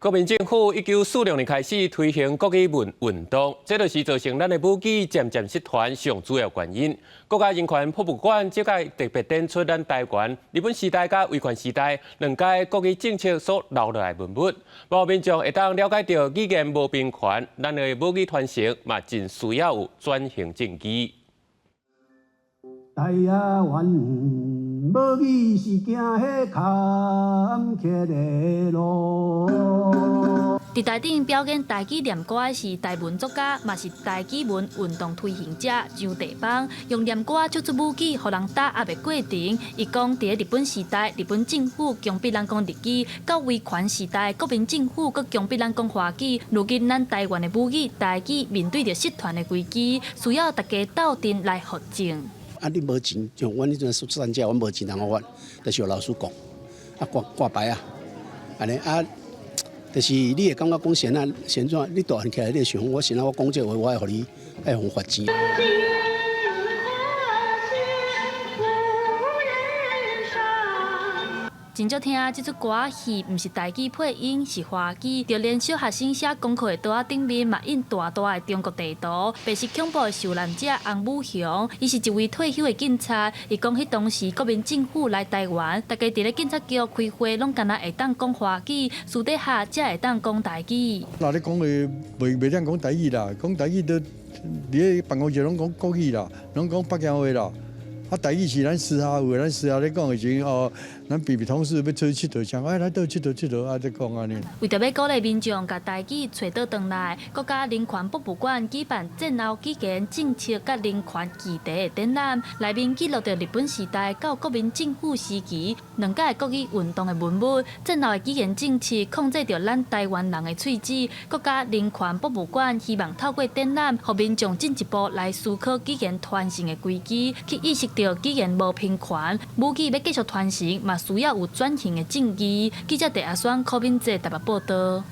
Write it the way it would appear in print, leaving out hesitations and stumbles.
國民政府1946年開始推行國語文運動，這就是造成咱的母語漸漸失傳上主要原因。國家人權博物館這屆特別展出咱台灣日本時代佮威權時代兩屆國語政策所留落來文物，予民眾會當了解著語言無平權，咱的母語傳承嘛真需要有轉型正義。台灣母語是行彼坎坷的路。佇台頂表演台語念歌的是台文作家，嘛是台語文運動推行者張地邦，用念歌唱出母語，予人打壓的過程。伊講，佇日本時代，日本政府強迫咱講日語；到威權時代，國民政府閣強迫咱講華語。如今咱台灣的母語台語面對著失傳的危機，需要大家鬥陣來復振。啊！你無錢，像阮彼陣出產者，阮無錢通予發，就是予老師講，啊掛掛牌啊，按呢啊，就是你會感覺講先啊，先怎？你大漢起來，你會想我先啊，我講這話，我會予你愛予罰錢。真少聽這齣歌戲，毋是台語配音，是華語。就連小學生寫功課的桌仔頂面，嘛印大大的中國地圖。白色恐怖的受難者洪武雄，伊是一位退休的警察。伊講，彼當時國民政府來台灣，大家佇咧警察局開會，攏干焦會當講華語，私底下才會當講台語。那你講話袂袂當講台語啦，講台語都佇咧辦公室攏講國語啦，攏講北京話啦。啊，台語是咱私下話，咱私下咧講的時陣哦，咱別別同事欲出去𨑨迌，啥，哎，來倒𨑨迌𨑨迌啊，咧講按呢。為著欲鼓勵民眾共台語揣倒轉來，國家人權博物館舉辦戰後語言政策佮人權議題的展覽，內面記錄著日本時代到國民政府時期兩屆國語運動的文物。戰後的語言政策控制著咱台灣人的喙齒。國家人權博物館希望透過展覽，予民眾進一步來思考語言傳承的危機，去意識著語言無平權，母語欲繼續傳承，嘛需要有轉型的正義。記者鄭阿雙、柯敏哲台北報導。